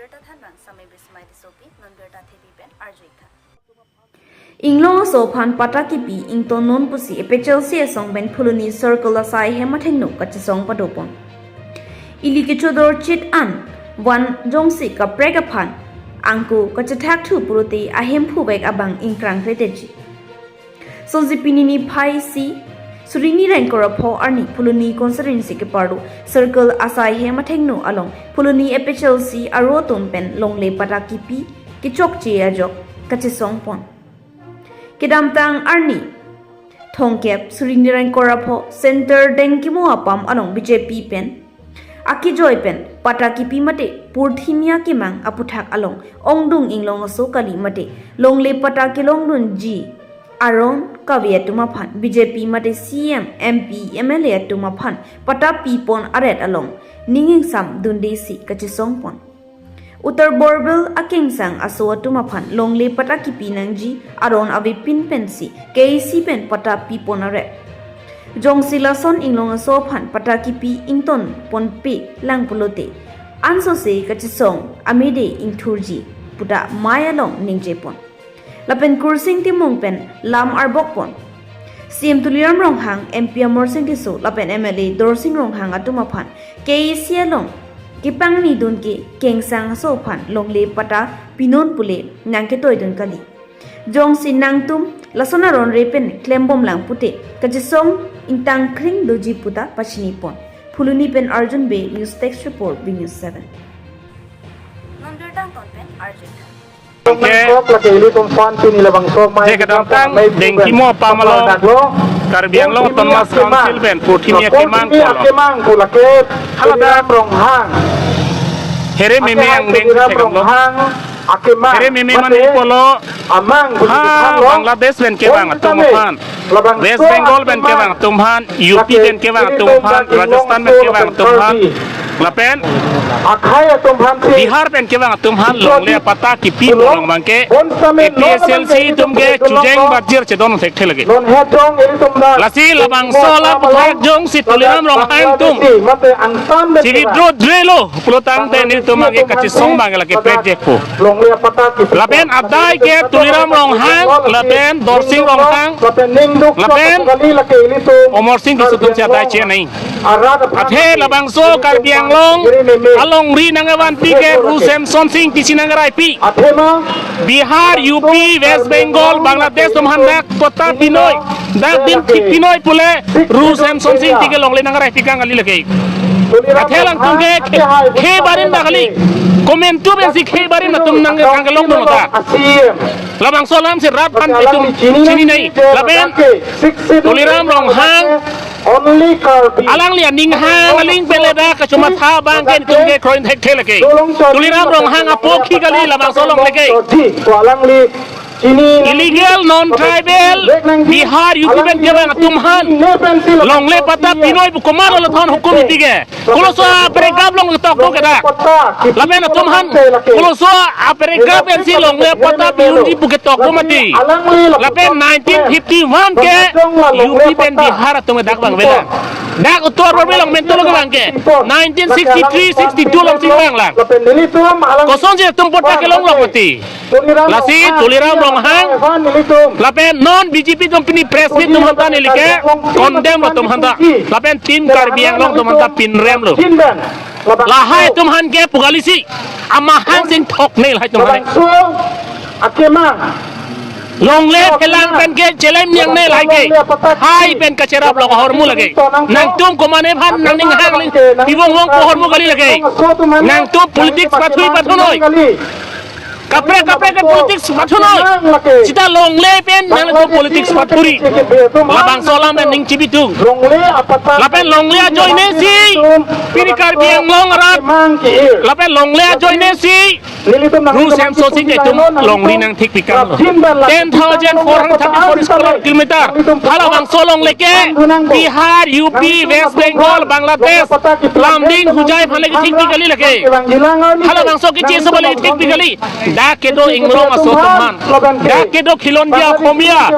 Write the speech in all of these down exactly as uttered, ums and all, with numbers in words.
Birta thanbang Samai Bismai Tissopi, non birta thepi pen arju-ik tha. Inglong aso aphan patta kipi ington non pusi A P H L C asong pen Phuloni Circle asai hem athengno kachesong padopon. Ili kechodor chit an van jongsi kaprek aphan angko kachethak thu pulote ahemphu vek abang ingkrang kretedetji. Sonsi pini niphai isi suri hini ra ingkoi ra pho arni Phuloni constituency keparlo Circle asai hem athengno along Phuloni A P H L C aro atum pen longle patta kipi kechokche ajok kachesongpon. Kedamtang arni thomkep suri hini ra ingkoi ra pho Centre Dengkimo apam along B J P pen akejoi pen patta kipi mate purthimi akemang aputhak along ongdung inglong aso kali mate longle patta kelongdunji aron kave atum aphan B J P mate C E M, M P, M L A atum aphan patta pipon aret along ning ingsamdundesi kachesongpon. Uttar Borbil akengsang aso atum aphan longle patta kipi nangji aron avepin pensi K A A C pen patta pipon aret. Jongsi lason inglong aso aphan patta kipi ington ponpe lang pulote ansose kachesong amede ingthurji puta mai along ningjepon. Lapen Kursing Timung pen lam arbokpon. C E M Tuliram Ronghang, M P Amarsing Tisso lapen M L A Dorsing Ronghang atum aphan K A A C along kepangnidun ke kengsang aso aphan longle patta pinon pule nangketoidun kali. Jongsi nangtum lason aron re pen klembom lang pute kachesong ingtangkring doji puta pachinipon. Phuloni pen Arjun Bey, News Desk Report, B News seven. Non birta angton pen arju-ik tha. Ke Kok lake ilitum aphan pini labangso mai ke damtang mai Dengkimo apam along daklo. Karbi Anglong Autonomous Council pen purthimi akemang purthimi kolong. Akemang ko lake Haladak Tuliram Ronghang. Here meme Akemang ang deng Tuliram Ronghang akemang. Here meme mane mate polo amang ha, budi thanlo. Bangladesh pen kevang atum aphan, West Bengal pen kevang atum aphan, U P pen kevang atum aphan, Rajasthan pen kevang atum aphan, lapen akhai atum aphan si Bihar pen kevang atum aphan longle patta kipi pulo abang ke A P H L C atum ke chujeng bajir chedon thekthe lake. Non hejong ilitum dak lasi labangso alam aputhak jongsi Tuliram Ronghang atum si withdraw drelo pulotangte nelitum abang ke kachesong abang ke lake pet jekpo. Lapen adai ke Tuliram Ronghang, lapen Dorsing Ronghang, lapen Amarsing Tisso atum si adai che nai. Athe labangso Karbi Anglong alongri nangvanpi ke Ru Semsonsing Tisso nangkeraipi. Bihar, U P, West Bengal, Bangladesh atum aphan dak patta pinoi, dak din thik pinoi pule Ru Semsonsing Tisso ke longle nangkeraipi kang kali lake. Athe alangtum ke khe, khe barim dak kali. Komantu pensi khe barim atum nang kang kelongdun ta. Labangso alam si rat aphan itum chini nai. Lapen Tuliram Ronghang alangli aning hang aling pele dak kachomatha abang ke itum ke kroin thekthe lake. Tuliram Ronghang apokhi kali labangso along lake. Illegal non-tribal Bihar, U P pen kevang atum aphan longle patta pinoi pu komat lo lathon hukum iti ke. Koloso aperegap along tokpo ke dak. Lapen atum aphan koloso aperegap pensi longle patta piunji pu ke tokpo mati. Lapen nineteen fifty-one ke U P pen Bihar atum ke dak vangvelang. Dak Uttar Borbil along mentulo kevang ke nineteen sixty-three sixty-two along si vanglang. Kosonsi atum patta kelong lok mati. Lasi Tuliram Ronghang lapen non B J P atum pini press meet atum aphanta neli ke condemn lo atum aphanta. Lapen Team Karbi Anglong atum aphanta pinrem lo. Lahai atum aphan ke pu kalisi amahang sing thok ne lahai atum aphan. Longle phelang pen ke chelem niang ne lahai ke. Hai pen kacherap lok ahormu lake. Nangtum komane aphan nangning hang ling pibong vong ko ahormu kali lake. Nangtum politics pathui pathunoi. Kaprek kaprek ke politics pathunoi. Sita longle pen nangtum politics pathuri. Labangso alam pen ning chibitung. Lapen longle ajoine si pini Karbi Anglong arat. Lapen longle ajoine si Nelitum nang Ru Semso Sing itum longri nangthik pikam lo. Ten thousand four hundred thirty-four square kilometer. Halabangso along lake Bihar, U P, West Bengal, Bangladesh, Lumding, Hojai aphan le kethik pi kali lake. Halabangso keche aso aphan le kethik pi kali. Dak kedo ingrong aso atum aphan. Dak kedo khilonjia Asomiya,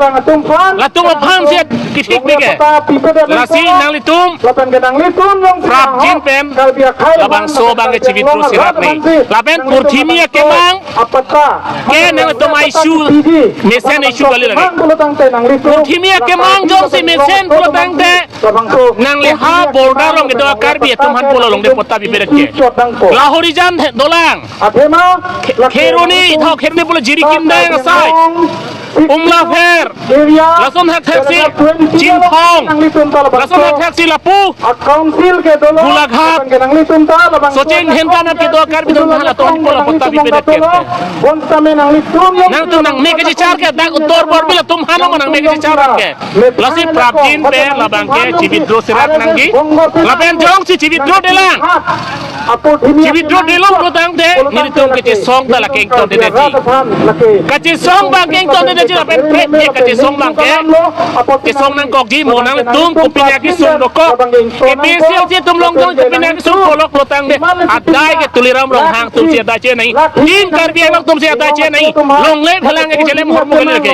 latum aphan si kethik pi ke. Lasi nanglitum prapjin pen labangso abang ke chevidro cherat nang. Lapen purthimi akemang ke nangtum issue mesen issue kali lake. Purthimi akemang jongsi mesen pulo tangte nangli ha border along kedo Karbi atum aphan pulo along de patta pipedet ke. Lahorijan dolang. Kheroni, tho Kheroni pulo Jirikindang asai. Umlapher. Lason thakthak si Chinthong. Lason thakthak si lapu Council ke dolo Golaghat. Socheng henta nat kedo Karbi atum aphan latum pulo patta pipedet ke. Nangtum nangme kachechar ke dak Uttar Borbil atum aphan nangme kachechar ke. Lasi prapjin pen labang ke chevidro cherat nangji. Lapen jongsi chevidro dolang. Chevidro dolo pulo tangte nelitum kachesong ta lake ingtondedetji. Kachesong abang ke ingtondedetji lapen pet ke kachesong abang ke. Kachesong nangkokji mo nanglitum kopine kesung dokok. APHLC atum along jong kopine kesung polok pulo tangte. Adai ke Tuliram Ronghang atum si adai che nangji. Team Karbi Anglong atum si adai che nangji. Longle phelang ke chelem hormu kali lake.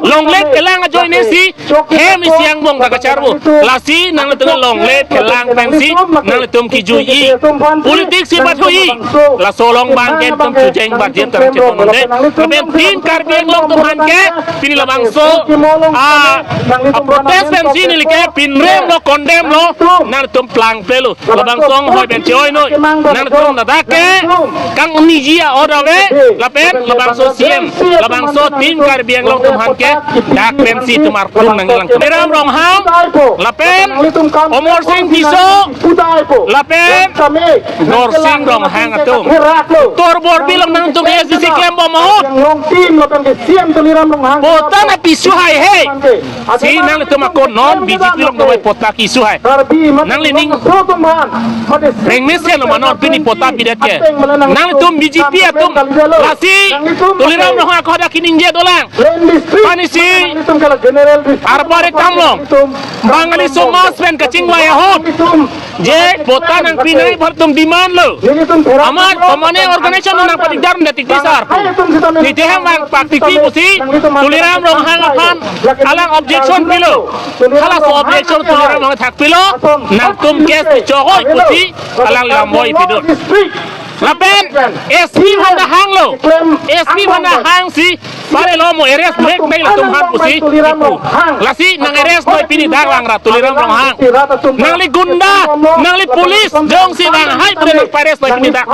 Longle phelang ajoine si hem isi angbong ta kacharvo. Lasi nanglitum longle phelang pensi nanglitum kejui. Politics si pathui. Laso along abang ke nelitum chujeng budget terang cheponde. Lapen team Karbi Anglong atum aphan ke pini labangso a, a protest pensi neli ke pinrem lo, condemn lo, nanglitum plangple lo. Labangso anghoi pen che-oi noi. Nangtum ladak ke kangniji a-order ave, lapen labangso CEM, labangso team Karbi Anglong atum aphan ke dak pensi itum arpun nanglang. Tuliram Ronghang, lapen Amarsing Tisso, lapen Dorsing Ronghang atum. Uttar Borbil along nangtum ASDC klembom ahut. Patta na pi issue hai he. Si nanglitum ako non BJP along dovai patta ke issue hai. Nanglining rengmesen lo ma non pini patta pidet ke. Nanglitum BJP atum lasi Tuliram Ronghang ako hadak kaningje dolang. Pini si arpare kamlong Bangali somaj pen kachingvai ahut je patta nangpi nangji pu atum demand lo. Amat komane organization nangpatikdar nda tikti sar pu. Neli hem abang paktikti pusi Tuliram Ronghang aphan alang objection pilo. Halaso objection Tuliram Ronghang thak pilo. Nangtum case chokoi pusi alang lamboi pidun. Lapen SP aphan ta hanglo. SP aphan ta hangsi pare lo mo arrest mek mek latum aphan pusi ipu. Lasi nang arrest noi pini dak lang ra Tuliram Ronghang. Nangli gunda, nangli police, jongsi vang hai pura nang arrest noi pini dak.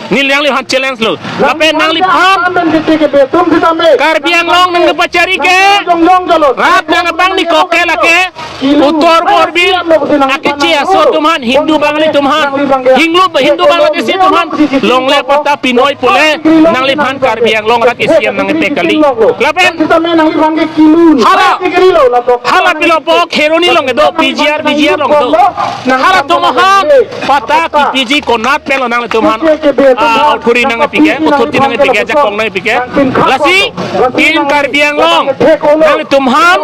Neli nangliphan challenge lo. Lapen nangliphan Karbi Anglong nangkepachari ke rat nang abang ni kok ke lake Uttar Borbil akeche aso atum aphan, Hindu Bangali atum aphan, Hindu, Hindu Bangladeshi atum aphan longle patta pinoi pule nangliphan Karbi Anglong arat ke CEM nangkepi kali. Lapen hala, hala pilo po Kheroni along kedo PGR, VGR along kedo. Halatum aphan patta kepiji konat pen lo nanglitum aphan, ah, authority nangkepi ke, authority nangkepi ke, jakong nangkepi ke. Lasi team Karbi Anglong, nanglitum aphan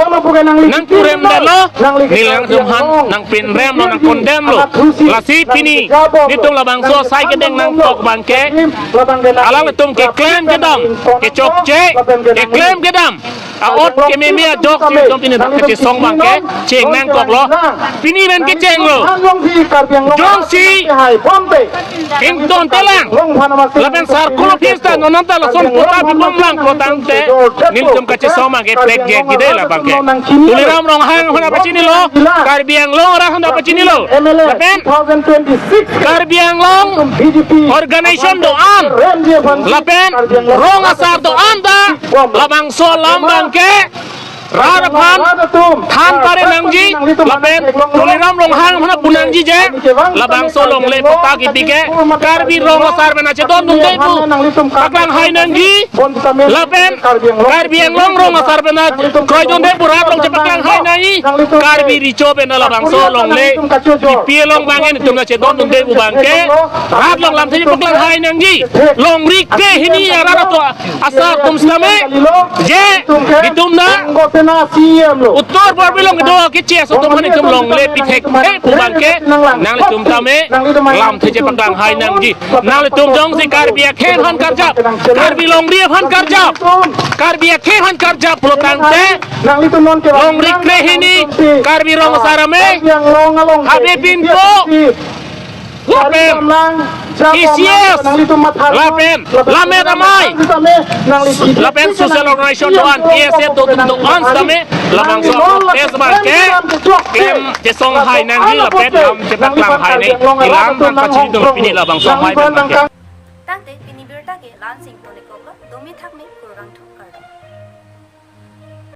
nangkurem detlo, neli nanglitum aphan nangpinrem lo, nang condemn lo. Lasi pini nelitum labangso asai kedeng nangkok abang ke, alanglitum keklem kedam, kechokche, keklem kedam. A-ot kememe ajok si nelitum pini dak kachesong abang ke cheng nangkoklo. Pini pen kechenglo. Jongsi ingtontelang, lapen circle office ta non anta lason patta pibomlang pulo tangte nelitum kachesong abang ke pek gek gide labang ke. Tuliram Ronghang aphan ta pachinilo, Karbi Anglong arat aphan ta pachinilo. Lapen Karbi Anglong organization do-an, lapen rong asar do-an ta labangso alam abang ke rat aphan than pare nangji, lapen Tuliram Ronghang aphan pu nangji je, labangso longle patta kipi ke Karbi Rong Asar pen achedondunde pu paklang hai nangji, lapen Karbi Anglong Rong Asar pen kroidunde pu rat along chepaklang hai nangji, Karbi Recho pen labangso longle kipi along abang nelitum nangchedondunde pu abang ke rat along lamthe chepaklang hai nangji, longri krehini arat atum asar atum sitame, je nelitum na Uttor Borbil along kedo keche aso atum aphan nelitum longle pithek-e pu abang ke nanglitum tame lamthe chepaklang hai nangji. Nanglitum jongsi Karbi akhei aphan karjap, Karbi longri aphan karjap, Karbi akhei aphan karjap pulo tangte, longri krehini Karbi Rong Asar amei, habe pinpo, lapen T C S, lapen Lammet Amei, lapen social organization do-an, T S F do-an sitame, labangso protest abang ke klem chesong hai nangji lapen lam chepaklang hai nangji, ilam abang pachini dong pini labangso amei abang ke. Tangte pini birta ke la-an si ingtonkoklo, domi thakme.